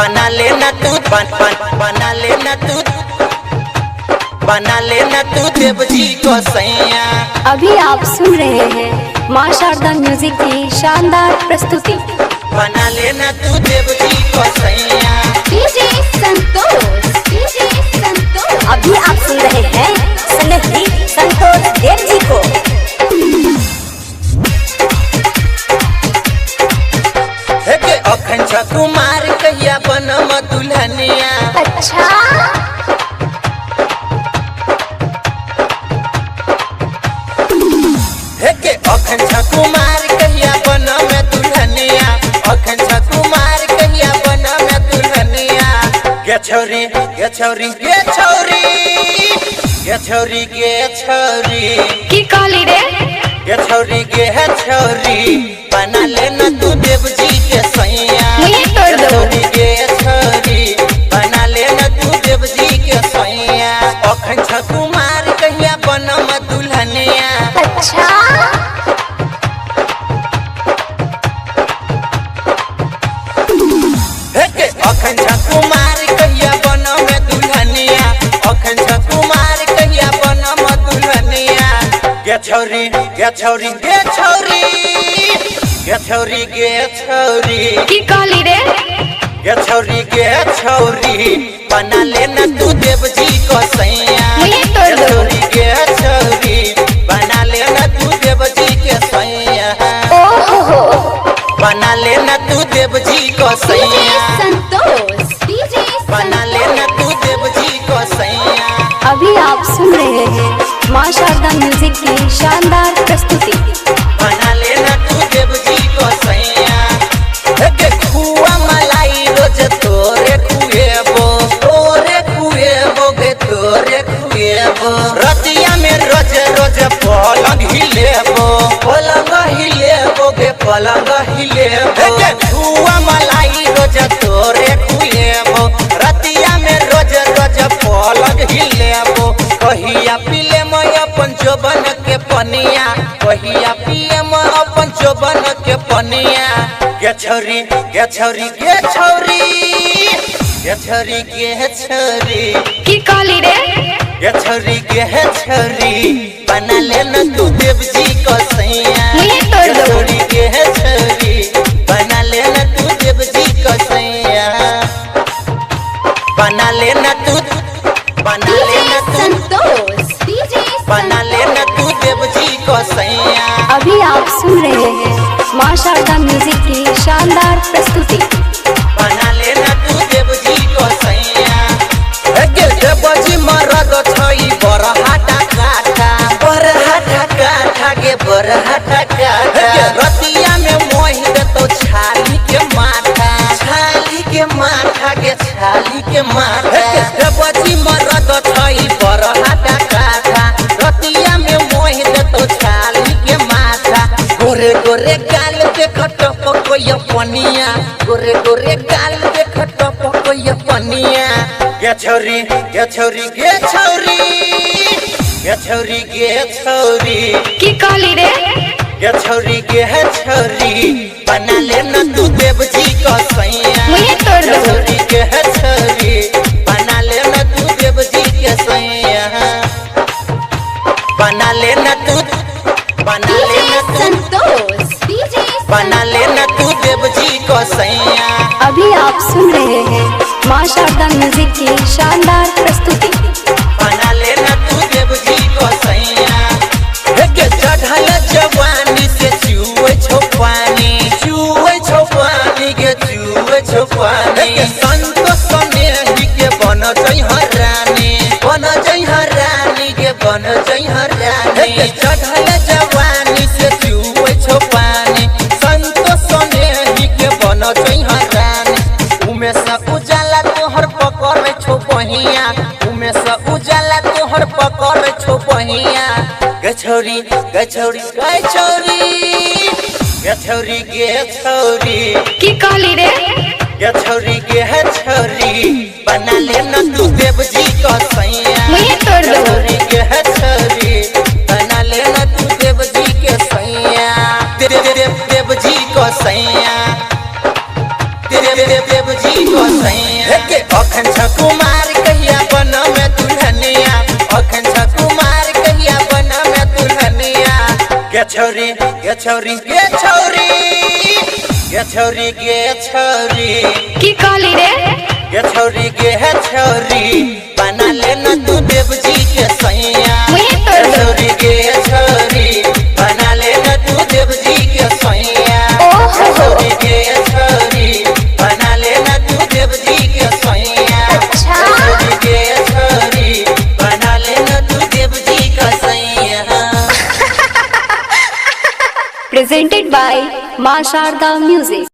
बना लेना तू बन बन बना लेना तू बना लेना तू देव जी को सैया। अभी आप सुन रहे हैं माँ शारदा म्यूजिक की शानदार प्रस्तुति। बना लेना तू देव जी को सैया। डीजे संतोष, डीजे संतोष। अभी आप सुन रहे हैं स्नेही संतोष देव जी को। हे अखन छ कुमार कहिया बनम दुल्हनिया। अच्छा हे अखन छ कुमार कहिया बनम दुल्हनिया। अखन छ कुमार कहिया बनम दुल्हनिया। गे छौरी गे छौरी गे छौरी गे छौरी गे छौरी की कहली रे? गे छौरी गे छौरी बना लेना तू देव जी के सैया। मुँहे तोड़ दो। छौरी गे छौरी बना लेना तू देव जी के सैया। अखन छ कुमार कहिया बनम दुल्हनिया। अच्छा हे अखन छ कुमार कहिया बनम दुल्हनिया। अखन छ कुमार कहिया बनम दुल्हनिया। गे छौरी गे छौरी गे छौरी गे छौरी गे छौरी की कहली रे? गे छौरी गे छौरी बना लेना तू देव जी को सैया। मुँहे तोड़ दो। छौरी गे छौरी बना लेना तू देव जी के सैया। ओहो बना लेना तू देव जी को डीजे सैया। संतोष, डीजे बना लेना तू देव जी को सैया। अभी आप सुन रहे हैं माँ शारदा म्यूजिक की शानदार प्रस्तुति। बना लेना तू देव जी को सैया। हे खुआ मलाई रोज तोरे खुएबो तोरे खुएबो गे तोरे खुएबो। रतिया में रोज रोज पलंग हिलेबो पलंग हिलेबो गे पलंग हिलेबो। हे खुआ मलाई रोज तोरे खुएबो रतिया में रोज रोज पलंग हिलेबो। कहिया पीले मैं अपन जोबन के पनिया। कहिया पिए मैं अपन जोबन के पनिया। गे छौरी गे छौरी गे छौरी गे छौरी गे छौरी की कहली रे? गे छौरी गे छौरी बना लेना तू देव जी को सैया। मुँहे तोड़ दो। छौरी गे छौरी बना लेना तू देव जी को सैया। बना लेना तू बना डीजे लेना तू संतोष, डीजे बना लेना तू देव जी को सैया। अभी आप सुन रहे हैं माँ शारदा म्यूजिक की शानदार प्रस्तुति। बना लेना तू देव जी को सैया। हे देव जी मरद छई बरहाटा काठा बरहाटा काठा गे बरहाटा काठा। रतिया में मोहि देतो छाली के माथा छाली के माथा गे छाली के माथा। देव जी मरद छई बरहाटा काठा रतिया में मोहि देतो छाली के माथा। गोरे गोरे गाल देख टपकैया पनिया। गोरे गोरे गाल देख टपकैया पनिया। गे छौरी गे छौरी गे छौरी गे छौरी गे छौरी की कहली रे? गे छौरी गे छौरी बना लेना तू देव जी को सैया। मुँहे तोड़ दो। छौरी गे छौरी बना लेना तू देव जी के सैया। बना लेना तू बना डीजे लेना तू संतोष, डीजे बना लेना तू देव जी को सैया। अभी आप सुन रहे हैं माँ शारदा म्यूजिक की शानदार प्रस्तुति। बना लेना तू देव जी को सैया। हे चढ़ल जवानी से चुए छो पानी चुए छो पानी गे चुए छो पानी। संत सनेही के बन जई रानी बन जई रानी गे बन जई रानी। चढ़ल जवानी से चुए छो पानी संत सनेही के बन जई रानी। उमेश उजाला तोहर पकड़ छो बहिया। उमेश उजाला तोहर पकड़ छो बहिया। गे छौरी गे छौरी गे छौरी गे छौरी गे छौरी की कहली रे? गे छौरी गे छौरी बना लेना तू देव जी को सैया। मुँहे तोड़ दो। छौरी गे छौरी बना लेना तू देव जी के सैया। देव देव देव जी को सैया। देव देव देव जी को सैया। छौरी गे छौरी गे छौरी गे छौरी गे छौरी। की कहली रे? गे छौरी गे छौरी, बना लेना तू देव जी के सैया। मुहे तोड़ गे दो। छौरी गे छौरी, बना लेना तू देव जी के सैया। ओहो। गे छौरी गे छौरी, बना लेना तू देव जी के सैया। अच्छा। गे छौरी गे छौरी, बना लेना तू देव जी का सैया। प्रेजेंटेड बाय माँ शारदा म्यूजिक।